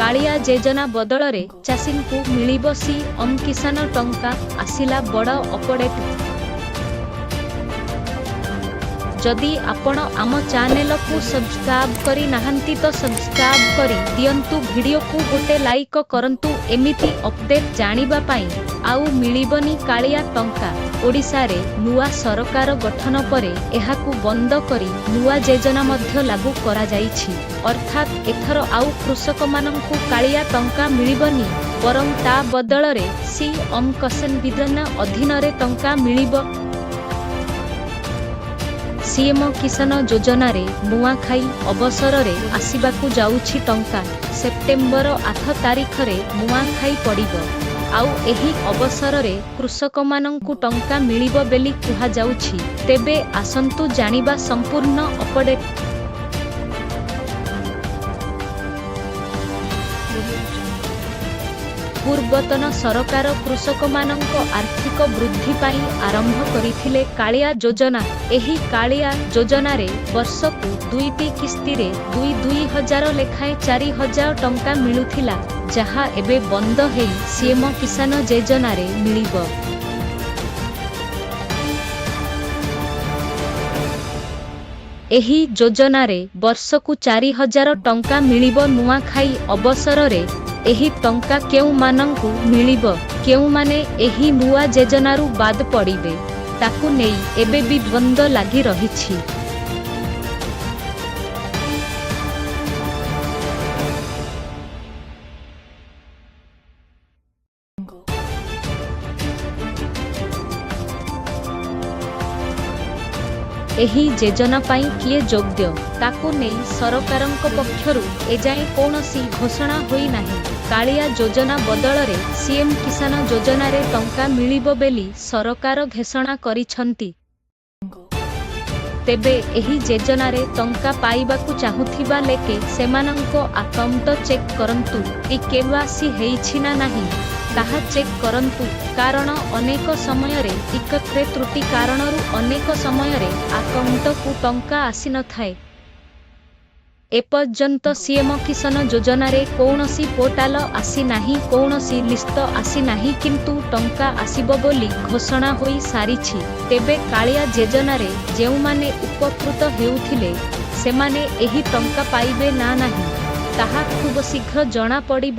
କାଳିଆ ଯୋଜନା ବଦଳରେ ଚାଷୀଙ୍କୁ ମିଳିବ ସିଏମ୍ କିଷାନ ଟଙ୍କା, ଆସିଲା ବଡ଼ ଅପଡେଟ୍। ଯଦି ଆପଣ ଆମ ଚ୍ୟାନେଲକୁ ସବସ୍କ୍ରାଇବ୍ କରି ନାହାନ୍ତି ତ ସବସ୍କ୍ରାଇବ୍ କରି ଦିଅନ୍ତୁ, ଭିଡିଓକୁ ଗୋଟେ ଲାଇକ୍ କରନ୍ତୁ ଏମିତି ଅପଡେଟ୍ ଜାଣିବା ପାଇଁ। ଆଉ ମିଳିବନି କାଳିଆ ଟଙ୍କା। ଓଡ଼ିଶାରେ ନୂଆ ସରକାର ଗଠନ ପରେ ଏହାକୁ ବନ୍ଦ କରି ନୂଆ ଯୋଜନା ମଧ୍ୟ ଲାଗୁ କରାଯାଇଛି। ଅର୍ଥାତ୍ ଏଥର ଆଉ କୃଷକମାନଙ୍କୁ କାଳିଆ ଟଙ୍କା ମିଳିବନି, ବରଂ ତା ବଦଳରେ ସିଏମ୍ କିଷାନ ଯୋଜନା ଅଧୀନରେ ଟଙ୍କା ମିଳିବ। ସିଏମ୍ କିଷାନ ଯୋଜନାରେ ନୂଆଖାଇ ଅବସରରେ ଆସିବାକୁ ଯାଉଛି ଟଙ୍କା। ସେପ୍ଟେମ୍ବର 8 ତାରିଖରେ ନୂଆଖାଇ ପଡ଼ିବ। ଆଉ ଏହି ଅବସରରେ କୃଷକମାନଙ୍କୁ ଟଙ୍କା ମିଳିବ ବୋଲି କୁହାଯାଉଛି। ତେବେ ଆସନ୍ତୁ ଜାଣିବା ସମ୍ପୂର୍ଣ୍ଣ ଅପଡେଟ୍। Audio Jungle. ପୂର୍ବତନ ସରକାର କୃଷକମାନଙ୍କ ଆର୍ଥିକ ବୃଦ୍ଧି ପାଇଁ ଆରମ୍ଭ କରିଥିଲେ କାଳିଆ ଯୋଜନା। ଏହି କାଳିଆ ଯୋଜନାରେ ବର୍ଷକୁ ଦୁଇଟି କିସ୍ତିରେ 2-2 ହଜାର ଲେଖାଏଁ 4,000 ଟଙ୍କା ମିଳୁଥିଲା, ଯାହା ଏବେ ବନ୍ଦ ହେଇ ସିଏମ୍ କିଷାନ ଯୋଜନାରେ ମିଳିବ। ଏହି ଯୋଜନାରେ ବର୍ଷକୁ 4,000 ଟଙ୍କା ମିଳିବ ନୂଆଖାଇ ଅବସରରେ। ଏହି ଟଙ୍କା କେଉଁମାନଙ୍କୁ ମିଳିବ, କେଉଁମାନେ ଏହି ନୂଆ ଯୋଜନାରୁ ବାଦ ପଡ଼ିବେ, ତାକୁ ନେଇ ଏବେ ବି ଦ୍ୱନ୍ଦ୍ୱ ଲାଗି ରହିଛି। Jungle. ଏହି ଯୋଜନା ପାଇଁ କିଏ ଯୋଗ୍ୟ, ତାକୁ ନେଇ ସରକାରଙ୍କ ପକ୍ଷରୁ ଏଯାଏଁ କୌଣସି ଘୋଷଣା ହୋଇନାହିଁ। କାଳିଆ ଯୋଜନା ବଦଳରେ ସିଏମ୍ କିଷାନ ଯୋଜନାରେ ଟଙ୍କା ମିଳିବ ବୋଲି ସରକାର ଘୋଷଣା କରିଛନ୍ତି। Jungle. ତେବେ ଏହି ଯୋଜନାରେ ଟଙ୍କା ପାଇବାକୁ ଚାହୁଁଥିବା ଲୋକେ ସେମାନଙ୍କ ଆକାଉଣ୍ଟ ଚେକ୍ କରନ୍ତୁ, ଇ-କେୱାଇସି ହେଇଛି ନା ନାହିଁ ତାହା ଚେକ୍ କରନ୍ତୁ। କାରଣ ଅନେକ ସମୟରେ ଇକରେ ତ୍ରୁଟି କାରଣରୁ ଅନେକ ସମୟରେ ଆକାଉଣ୍ଟକୁ ଟଙ୍କା ଆସିନଥାଏ। ଏପର୍ଯ୍ୟନ୍ତ ସିଏମ୍ କିଷାନ ଯୋଜନାରେ କୌଣସି ପୋର୍ଟାଲ ଆସିନାହିଁ, କୌଣସି ଲିଷ୍ଟ ଆସିନାହିଁ, କିନ୍ତୁ ଟଙ୍କା ଆସିବ ବୋଲି ଘୋଷଣା ହୋଇ ସାରିଛି। ତେବେ କାଳିଆ ଯୋଜନାରେ ଯେଉଁମାନେ ଉପକୃତ ହେଉଥିଲେ, ସେମାନେ ଏହି ଟଙ୍କା ପାଇବେ ନା ନାହିଁ, ତାହା ଖୁବଶୀଘ୍ର ଜଣାପଡ଼ିବ।